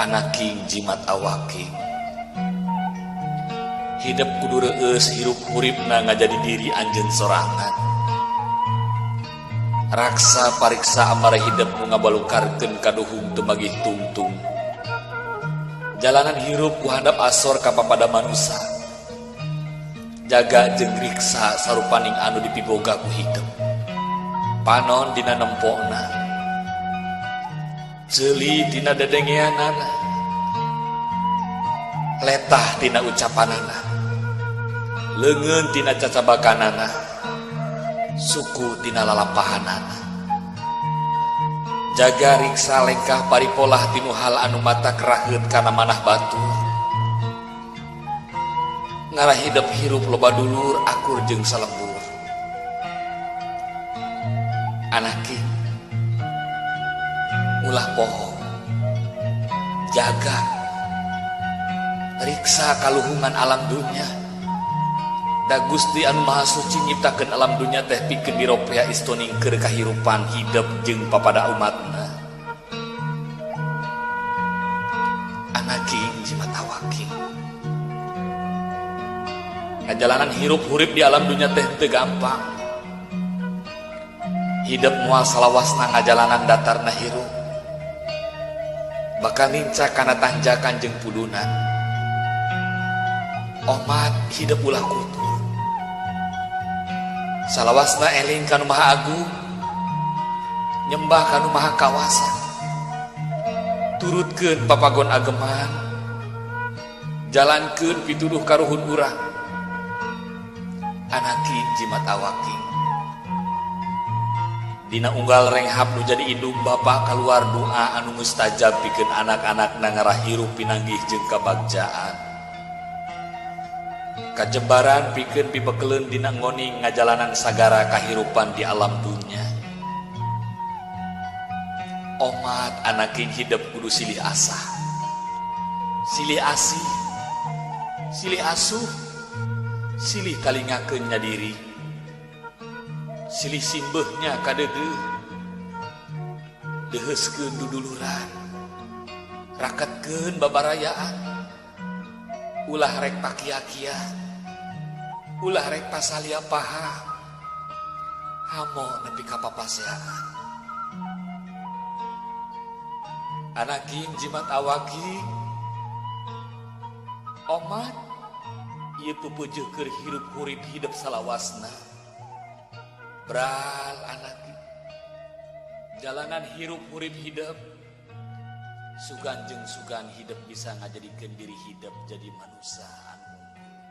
Anaking jimat awaking, hidep kudu reueus hirup huripna ngajadi diri anjeun sorangan. Raksa pariksa amara hidep nu ngabalukarkeun kaduhung teu magih tungtung. Jalanan hirup ku handap asor ka papada manusa. Jaga jeung riksa sarupaning anu dipiboga ku hidep. Panon dina nempona, ceuli tina dedengeanana, letah tina ucapanana, leungeun tina cacabakanana, suku tina lalampahanana. Jaga riksa lengkah paripolah tinu hal anu matak raheut kana manah batur. Ngarah hidep hirup loba dulur akur jeung salembur. Anaking, ulah poho, jaga riksa kaluhungan alam dunya. Da Gusti anu Maha Suci nyiptakeun alam dunya teh pikeun diropea istoning keur kahirupan hidep jeung papada umatna. Anaking jimat awaking, ngajalanan hirup hurip di alam dunya teh teu gampang. Hidep moal salawasna ngajalanan datarna hirup, bakal nincak kana tanjakan jeung pudunan. Omat hidep ulah kutur, salawasna eling kanu Maha Agung, nyembah kanu Maha Kawasa, turutkeun papagon ageman, jalankeun pituduh karuhun urang. Anaking jimat awaking, dina unggal renghap nu jadi indung bapa kaluar doa anu mustajab pikeun anak-anak ngarah hirup pinanggih jeung kabagjaan. Kajembaran pikeun pibekeleun dina ngoning ngajalanan sagara kahirupan di alam dunya. Omat anaking hidep kudu silih asah, silih asih, silih asuh, silih talingakeun nya diri, silih simbeuhnya kadeudeuh, deuheuskeun duduluran, raketkeun babarayaan, ulah rek pakia-kia, ulah rek pasalia paha, hamo nepi ka papaseaan. Anaking jimat awaki, omat ieu pupujuh keur hirup hurip hidep salawasna. Bral anaki, jalanan hirup hurip hidep, sugan jeung sugan hidep bisa ngajadikeun diri hidep jadi manusia anu unggul.